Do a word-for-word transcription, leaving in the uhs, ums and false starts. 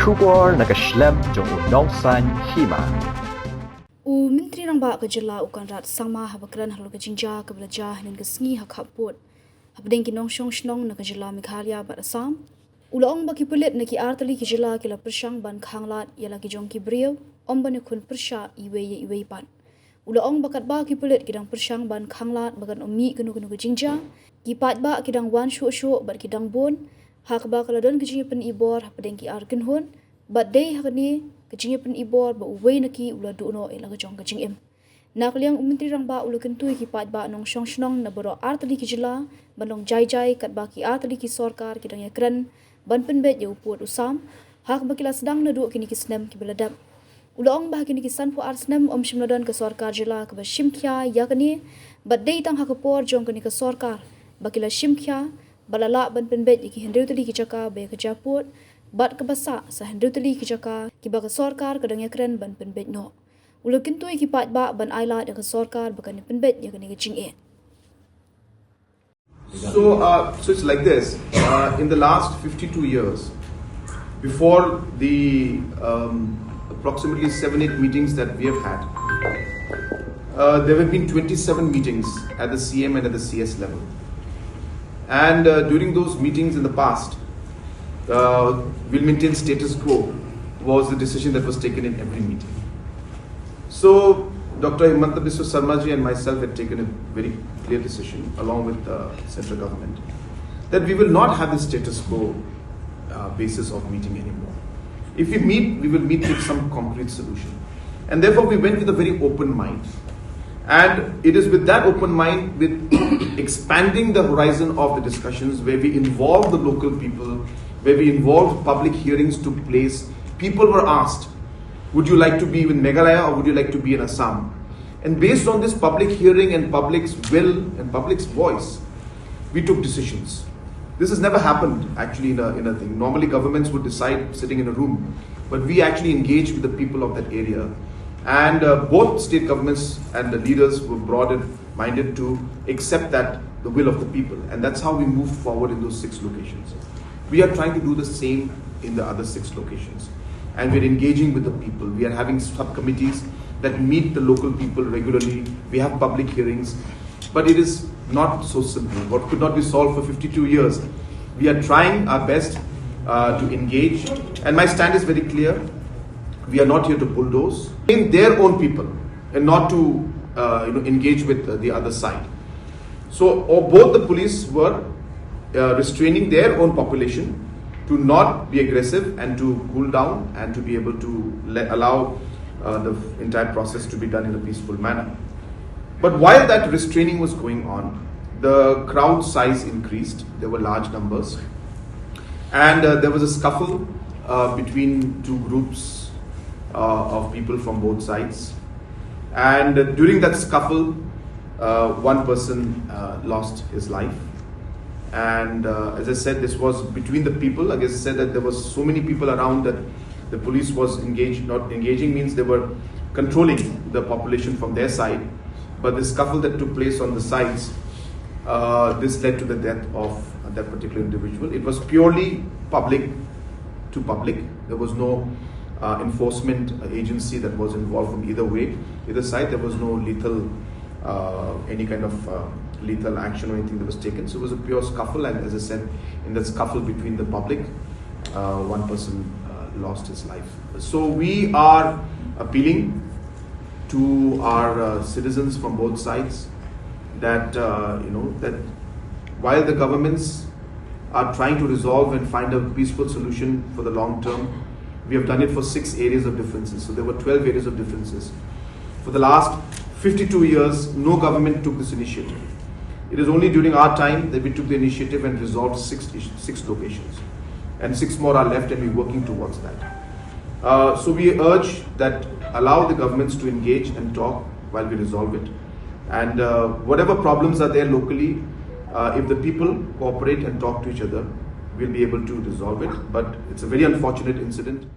Khubor na ka shlem jong u Nongsaiñ Hima. U Myntri Rangbah ka jylla u Conrad Sangma haba kren halor ka jingjia kaba la jia hynnin ka sngi ha Khappud hapdeng ki nongshong shnong na ka jylla Meghalaya bad Assam. U la ong ba ki pulit na ki artylli ki jylla ki la pyrshang ban khanglad ïa la ki jong ki briew, ym ban ïakhun pyrshah iwei ïa iwei pat. U la ong ba katba ki pulit ki dang pyrshang ban khanglad ba kan ym mih kano kano ka jingjia, ki paidbah ki dang wan shuh shuh bad ki dang bun, ha kaba ka la don ka jingïapynibor hapdeng ki ar kynhun, bad dei ha kane ka jingïapynibor ba uwei na ki u la duh noh ïa la ka jong ka jingim. Na ka liang u Myntri Rangbah u la kyntu ïa ki paidbah nongshong shnong na baroh artylli ki jylla ban long jai jai katba ki artylli ki sorkar ki dang ïakren ban pynbeit ïa u pud u sam, ha kaba ki la sdang naduh kine ki snem kiba la dep. U la ong ba ha kine ki sanphew ar snem ym shym la don ka sorkar jylla kaba shim khia ïa kane, bad dei tang ha ka por jong kane ka sorkar ba ki la shim khia bad la lah ban pynbeit ïa ki hynriew tylli ki jaka ba ïa ka jia pud, bad kaba sah sa hynriew tylli ki jaka kiba ka sorkar ka dang ïakren ban pynbeit noh. U la kyntu ïa ki paidbah ban ailad ïa ka sorkar ba kan ïa pynbeit ïa kane ka jingeh. So, uh, so it's like this. Uh, in the last fifty-two years, before the um, approximately seven, eight meetings that we have had, uh, there have been twenty-seven meetings at the C M and at the C S level. And uh, during those meetings in the past, uh, we'll maintain status quo was the decision that was taken in every meeting. So, Doctor Himanta Biswa Sarma ji and myself had taken a very clear decision, along with the central government, that we will not have the status quo uh, basis of meeting anymore. If we meet, we will meet with some concrete solution. And therefore, we went with a very open mind. And it is with that open mind, with expanding the horizon of the discussions, where we involve the local people, where we involve public hearings took place. People were asked, "Would you like to be in Meghalaya or would you like to be in Assam?" And based on this public hearing and public's will and public's voice, we took decisions. This has never happened actually in a, in a thing. Normally, governments would decide sitting in a room, but we actually engaged with the people of that area. And uh, both state governments and the leaders were broad minded to accept that the will of the people. And that's how we moved forward in those six locations. We are trying to do the same in the other six locations. And we're engaging with the people. We are having subcommittees that meet the local people regularly. We have public hearings. But it is not so simple. What could not be solved for fifty-two years, we are trying our best uh, to engage. And my stand is very clear. We are not here to bulldoze. In their own people and not to uh, you know, engage with uh, the other side. So or both the police were uh, restraining their own population to not be aggressive and to cool down and to be able to let, allow uh, the entire process to be done in a peaceful manner. But while that restraining was going on, the crowd size increased. There were large numbers. And uh, there was a scuffle uh, between two groups uh, of people from both sides. And uh, during that scuffle, uh, one person uh, lost his life. And uh, as I said, this was between the people. Like I said, that there was so many people around that the police was engaged. Not engaging means they were controlling the population from their side. But the scuffle that took place on the sides, uh, this led to the death of that particular individual. It was purely public to public. There was no uh, enforcement agency that was involved from either way, either side. There was no lethal, uh, any kind of uh, lethal action or anything that was taken. So it was a pure scuffle, and as I said, in that scuffle between the public, uh, one person uh, lost his life. So we are appealing to our uh, citizens from both sides that uh, you know that while the governments are trying to resolve and find a peaceful solution for the long term, we have done it for six areas of differences. So there were twelve areas of differences. For the last fifty-two years, no government took this initiative. It is only during our time that we took the initiative and resolved six, six locations. And six more are left, and we're working towards that. Uh, so we urge that allow the governments to engage and talk while we resolve it. And uh, whatever problems are there locally, uh, if the people cooperate and talk to each other, we'll be able to resolve it. But it's a very unfortunate incident.